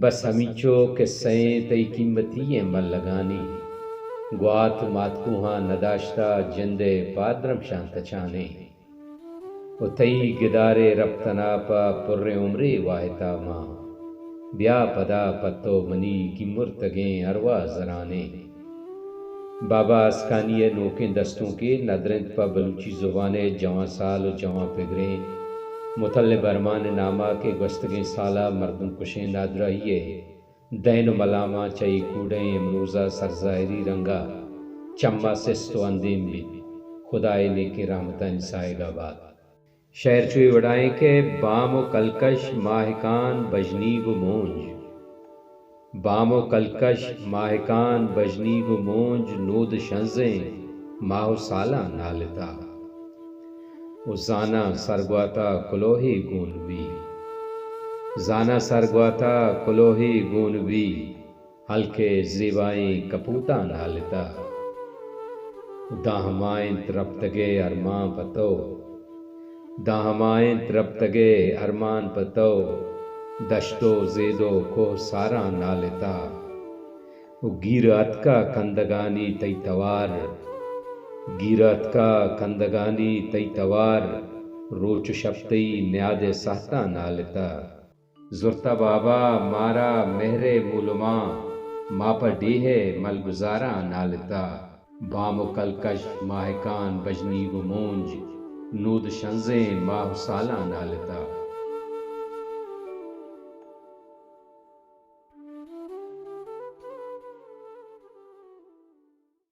بس ہمینچو کسہ ایں تئی قیمتی ایں ملگانی۔ گوات ماتکوہاں نداشتہ، جند ءِ پادرمشاں تچانیں۔ و تئی گدار ءِ رپتن ءَ پہ پریں عمرے واہتا ما۔ بیا پدا پہ تو منی گیمرتگیں ارواہ زرانیں۔ بابا اسکانی ءِ نوکیں دستونکے ندر اِنت پہ بلوچی زبان ءِ جوان سال و جوان پگریں متلب ارمان ءِ نام ءَ کہ گوستگیں سال ءَ مردم کشیں نادراہی ءِ دین و ملاماں چہ اے کوڈئیں امروز ءَ سرزاہری رنگ ءَ چم ءَ سست و اندیم بیت۔ خدا ءِ نیکیں رحمتانی ساہگ ءَ بات۔ شئیر چو اے وڑا ایں کہ بام و کلکش ماہکان بژنیگ و مونج۔ بام و کلکش ماہکان بژنیگ و مونج نود شنزیں ماہ و سالاں نالتہ۔ و زاناں سرگواتا کلوہے گون بی۔ زاناں سرگواتا کلوہے گون بی۔ ہلک ءِ زیبائیں کپوتاں نالتہ۔ داں ہما اِنت رپتگ ءِ ارمان پہ تو۔ داں ہما اِنت رپتگ ءِ ارمان پہ تو۔ دشت و زید و کوہ ساراں نالتہ۔ و گیر اتکہ کندگانی تئی توار۔ گیر اتکہ کندگانی تئی توار۔ روچ و شپ تئی نیاد ءِ سہتاں نالتہ۔ زرتہ بابا مارا مہر ءِ مولماں، ما پہ ڈیہہ ءِ ملگزاراں نالتہ۔ بام و کلکش ماہکان بژنیگ و مونج، نود شنزیں ماہ و سالاں نالتہ۔